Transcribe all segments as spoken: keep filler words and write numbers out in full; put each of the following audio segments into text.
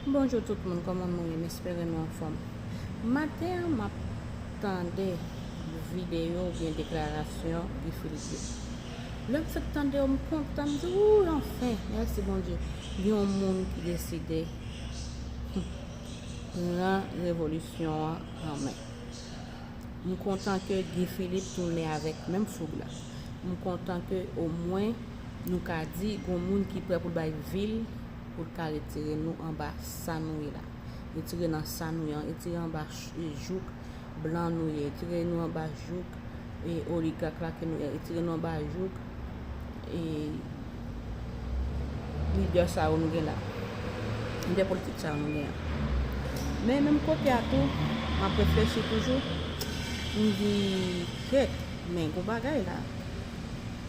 Bonjou tout moun, kòman nou ye? M espere nou anfòm. Maten an, m ap tande videyo oubyen deklarasyon Guy Philippe yo. Lè m fèk tande yo, m kontan, m di, "Wouy, anfen, mèsi Bondye." Gen yon moun ki deside, hmm, pran revolisyon an an men. M kontan ke Guy Philippe tounen avèk menm foug la. M kontan ke omwen nou ka di gon moun ki prè pou l bay vi l pou l ka retire nou anba sa nou ye la. Retire nan sa nou ye an, retire anba ch- jouk blan nou ye, retire nou anba jouk e oligak la ke nou ye, retire nou anba jouk e lidè sa yo nou gen la, lidè politik sa yo nou gen an. Men menm kote a tou, m ap reflechi toujou, m di, kèt, men gon bagay la.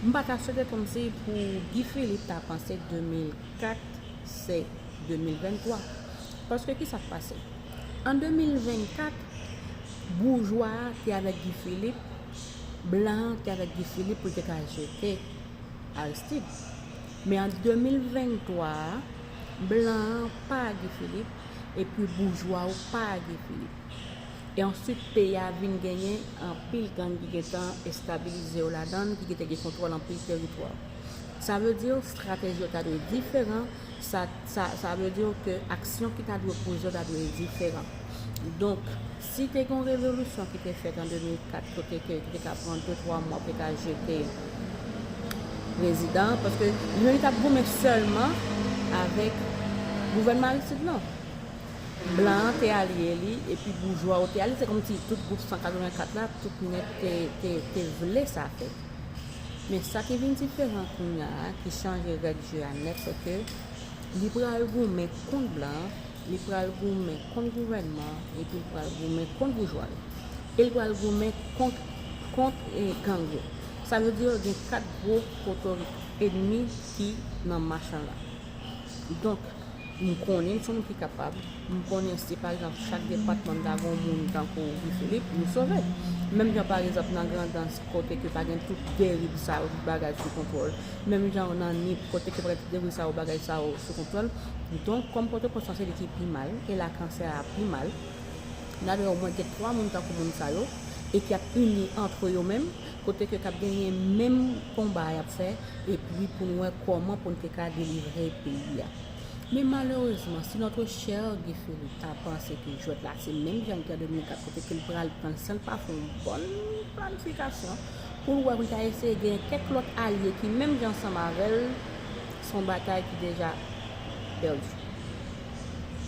M pa ta swete kòmsi pou Guy Philippe ta panse de mil kat se de mil venntwa. Paske ki sa k pase? An de mil vennkat, boujwa a te avèk Guy Philippe, blan an te avèk Guy Philippe pou l te ka jete Aristide. Men an de mil venntwa a, blan an pa Guy Philippe, epi boujwa ou pa Guy Philippe. E answit, peyi a vin genyen anpil gang ki gentan estabilize yo ladan l, ki gentan gen kontwòl anpil teritwa. Sa vle di, estrateji yo ta dwe diferan, sa, sa, sa vle di ke aksyon ki ta dwe poze yo ta dwe diferan. Donk, si te gen yon revolisyon ki te fèt an de mil kat, kote ke, ki te ka pran de, twa mwa pou te ka jete prezidan, paske yo li t ap goumen sèlman avèk gouvènman Aristide lan. Blan an te alye li, epi boujwa yo te alye. Se kòmsi tout gwoup san katrevenkat la, tout nèt te, te, te vle sa fèt. Men sa ki vin diferan kounye a, ki chanje règ je a nèt, se ke li pral goumen kont blan an, li pral goumen kont gouvènman an, epi li pral goumen kont boujwa yo. E li pral goumen kont, kont, eh, gang yo. Sa vle di gen kat gwo potorik enmi ki nan machan la. Donk, m konnen m se yon moun ki kapab. M konnen si, pa egzanp, chak depatman m ta gen yon moun tankou Guy Philippe, nou sove. Menm jan, pa egzanp, nan Grandans, kote ke pa gen tout deriv sa yo, tout bagay sou kontwòl. Menm jan nan Nip, kote ke pa gen tout deriv sa yo, bagay sa yo sou kontwòl. Donk, kòm Pòtoprens lan se li ki pi mal, e la kansè a pi mal, n a dwe omwen gen twa moun tankou moun sa yo, e ki ap ini antre yo menm, kote ke k ap genyen menm konba y ap fè, epi pou n wè kòman pou n te ka delivre peyi a. Men malerezman, si notre cher Guy Philippe ta panse ke jwèt la se menm jan ki an de mil kat, kote ke l pral pran l san l pa fè yon bòn planifikasyon, pou l wè pou l ta eseye genyen kèk lòt alye ki menm jan ansanm avè l, se yon batay ki deja pèdi.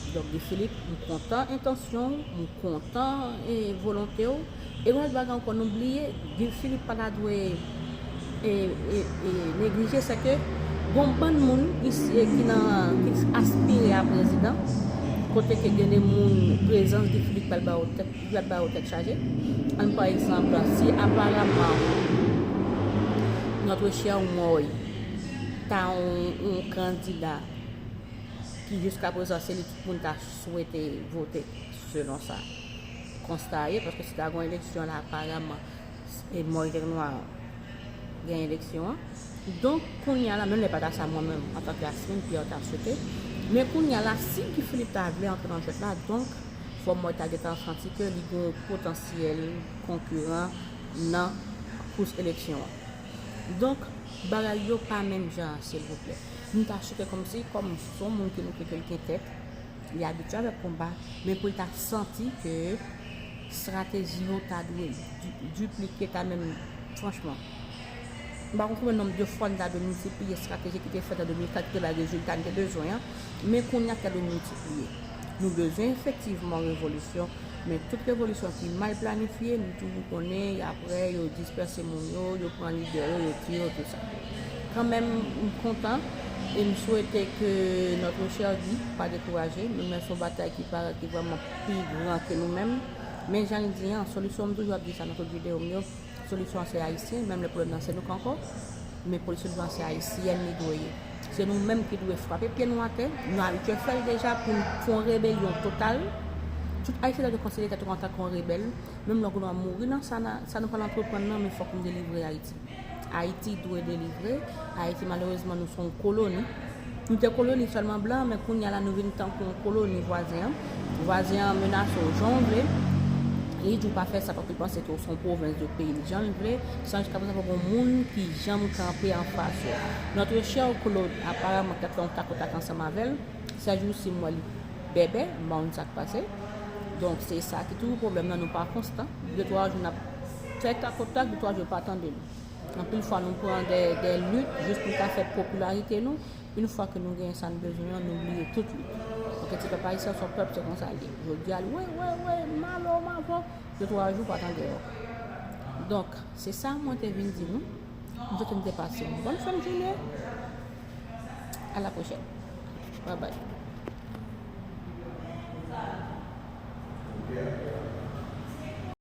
Donk, Guy Philippe, m kontan entansyon w, m kontan, eh, volonte w. E yon lòt bagay ankò, nou bliye, Guy Philippe pa ta dwe, eh, eh, eh, neglije, se ke gon bann moun isi, eh, ki nan, ki aspire a prezidan, kote ke gen de moun, prezans Guy Philippe pral ba yo tèt, pral ba yo tèt chaje. Ann, pa egzanp, si aparaman notre cher Moy ta yon, yon kandida ki jiskaprezan se li tout moun ta swete vote, selon sa konsta a ye, paske si ta gen yon eleksyon la, aparaman, e Moy Tèk Nwa gen eleksyon an. Donk, kounye a la, menm lè pa ta sa mwen menm, antanke Asmin, Pierre ta swete. Men kounye a la, si Guy Philippe ta vle antre nan jwèt la, donk, fò Moy ta gentan santi ke li gen yon potansyèl konkiran nan kous eleksyon an. Donk, bagay yo pa menm jan, silvouplè. M ta swete kòmsi, kòm se yon moun ke nou kwè ke l gen tèt, li abitye avèk konba, men pou l ta santi ke estrateji yo ta dwe di- diplike, ta menm, franchman. M pa konn konbyen nonb de fwa n ta dwe miltipliye estrateji ki te fèt an de mil kat, ki te bay rezilta n te bezwen an, men kounye a ki ta dwe miltipliye. Nou bezwen efektivman revolisyon, men tout revolisyon ki mal planifye, nou toujou konnen, apre, yo dispèse moun yo, yo pran lidè yo, yo tiye yo, tout sa. Kanmenm, m kontan, e m swete ke notre cher Guy pa dekouraje. Nou menm se yon batay ki parèt ki vrèman pi gran ke nou menm. Men jan l di an, solisyon, m toujou ap di sa nan tout videyo m yo, solisyon an se Ayisyen, menm lè pwoblèm nan se nou k ankò, men solisyon an se ayisyèn li dwe ye. Se nou menm ki dwe frape pye nou atè, nou abitye fè l deja pou n fè yon rebelyon total. Tout Ayisyen ta dwe konsidere tèt ou antanke yon rebèl, menm lè w gen dwa mouri nan sa, sa nou pral antreprann nan, men fòk nou delivre Ayiti. Ayiti dwe delivre. Ayiti, malerezman, nou se yon koloni. Nou te koloni sèlman blan, men kounye a la nou vin tankou yon koloni vwazen an. Vwazen an menase w jan w vle. Li di w pa fè sa paske l panse ke w se yon pwovens de peyi l jan l vle, san jiskaprezan pa gen moun ki janm kanpe anfas ou. Notre cher Claude, aparaman, k t ap fè yon takotak ansanm avè l, sèjousi m wè li bèbè, m pa konn sa k pase. Donk, se sa ki toujou pwoblèm nan, nou pa konstan. De twa jou n ap fè takotak, de twa jou pa tande nou. Anpil fwa nou pran de, de lit jis pou n ka fè popilarite nou. Yon fwa ke nou genyen sa n bezwen an, nou bliye tout lit. Paske ti pèp ayisyen se yon pèp, se konsa l ye. Jodi a, l wè, wè, wè, m avè w, m avè w. De twa jou pa tande w. Donk, se sa mwen te vin di nou. M swete nou te pase yon bòn fen jounen. A la pwochèn. Bye bye.